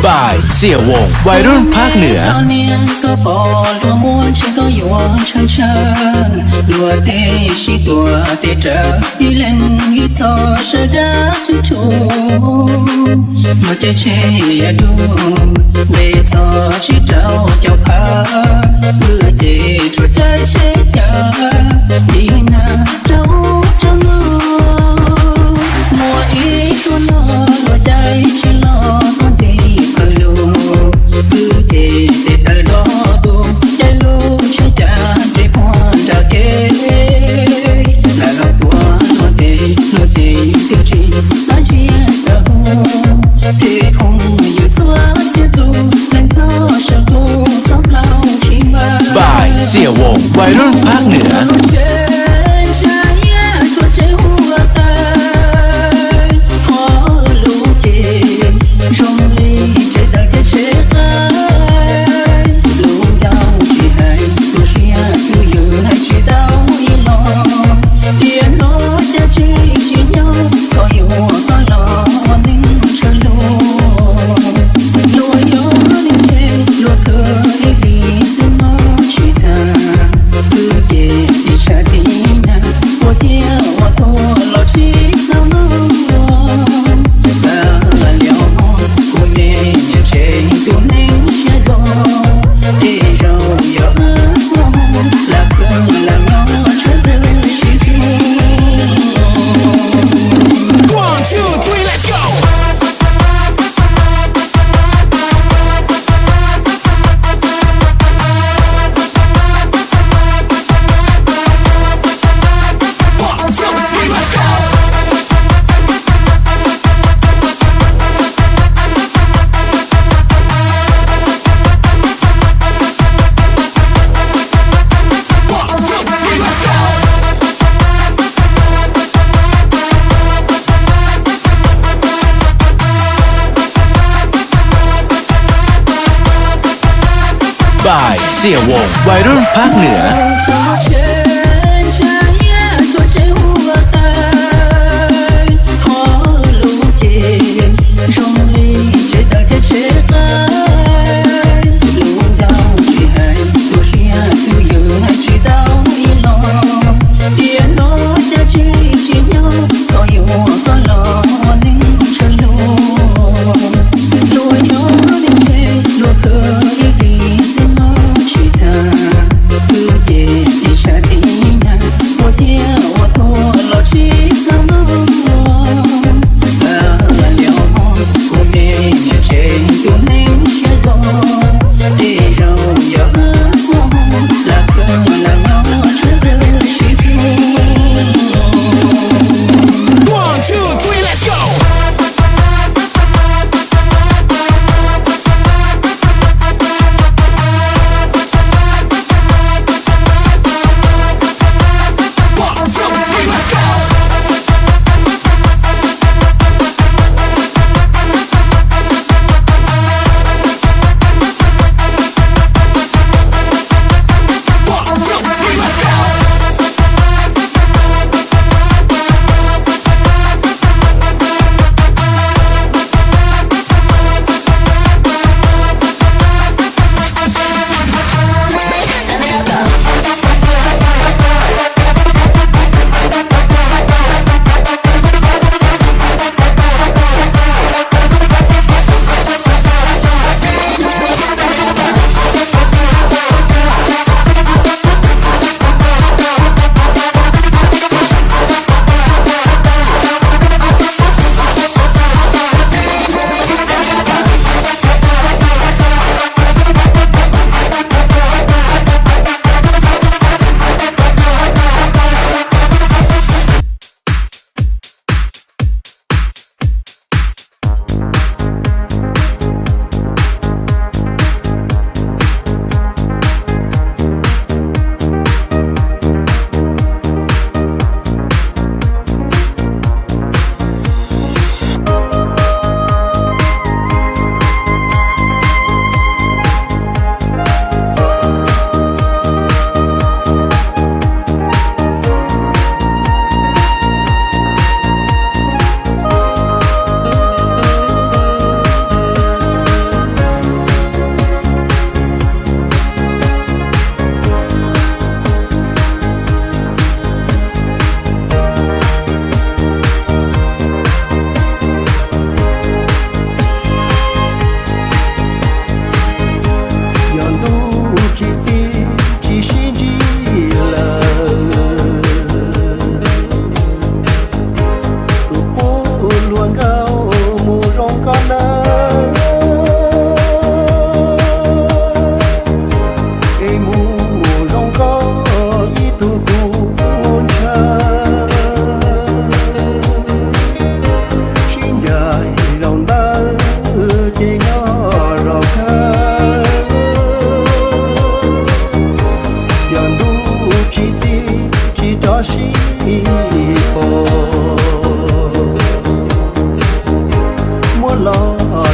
Bài Xìa Wòng, Vai Run Phác Nửa. Koj niam koj pom luag muaj ntsej koj yuav ntshaw ntshaw, luag tej sib tua tej raws ib leeg ib txoj sawv dab tug tug. Muaj caij tsheb dub npe txog tsib rau caum phav, wb ces tsuas caij tsheb cav ib nag rau ub rau no. Muaj ib tug no luag caij tsheb los nti qawm lug, wb ces tes taw dob du, caij lub tsheb cav nres puag nram kev. Lam los tuaj luag tes luag ces twb tsis xav ntsia xav hu, peb phooj ywg txhua txhia tus neeg txog sawv hlub txog plaub tsis npaj. Bài Xìa Wòng, Vai Run Phác Nửa. Tsheb ntsa iab tsuas tsheb hu ua tawg, qhov lub ces zoo li tsheb tawg thiab tsheb qaib. Lub ncauj tsis hais, lub siab twb ywg hais tsis tau ib los. Tiam no cas tsis tsim nyog koj yuav koj los ua neeg tshwj lug. Luag yuav neeg ntse, luag khwv ib pliag xwb mob tsis tag. Wb ces ris tshav ris nag, ua ciaj ua tuag los tsis txhob mloog. Lam liam hmo kuv me niam tsev tus neeg siab dog, tej zaum yog wb txoj hmoo lam pw lam nyob tshuav twb sib hlub. One, two, three, let's go! Bài Xìa Wòng, Vai Run Phác Nửa. Zoo li tsheb tawg thiab tsheb qaib, lub ncauj tsis hais, lub siab twb ywg hais tsis tau ib los. Tiam no cas tsis tsim nyog koj yuav koj los ua neeg tshwj lug. Luag nyob neeg ntse, luag khwv ib pliag xwb mob tsis tag. Wb ces ris tshav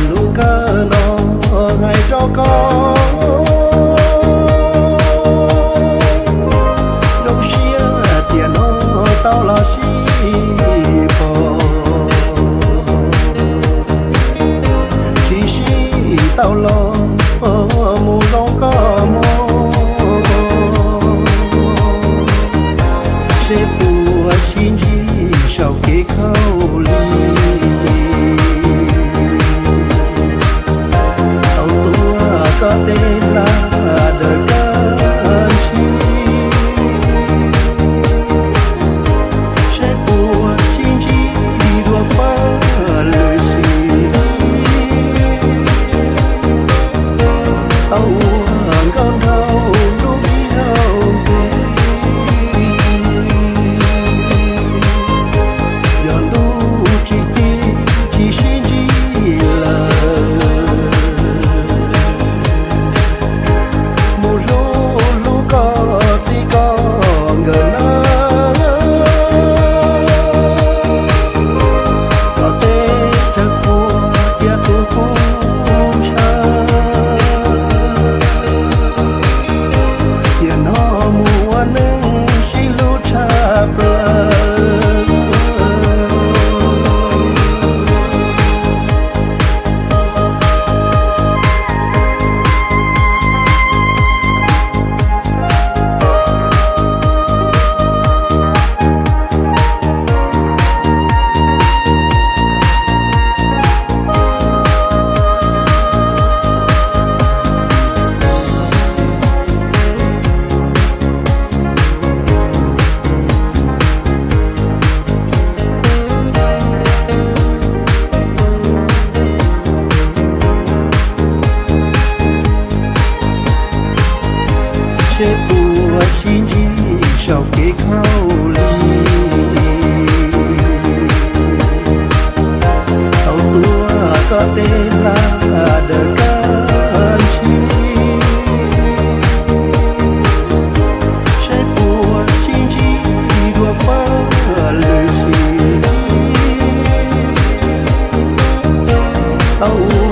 Lub kawg no hais rau koj, zoo siab tias no tau los sib pom, tsis sib tau los mus zoo koj mog, seb puas sib ntsib saum kev khaub lig. Tau tuav koj tej laj dawb kab ntshis, seb puas sib ntsib dua fab lwm xwm. Tau ua nkauj nraug lub ib zaug ntxiv, yog ntuj tsis tiv tsis sib ntsib lawm, mus hlub hlub koj txij koj nkawm na, kom tej tsawg qhua cia tus kub ntshaw, tiam no mus ua neej sib hlub tshaj plaws. Seb puas sib ntsib saum kev khaub lig. Tau tuav koj tej laj dawb kab ntshis, seb puas sib ntsib dua fab lwm xwm. Tau ua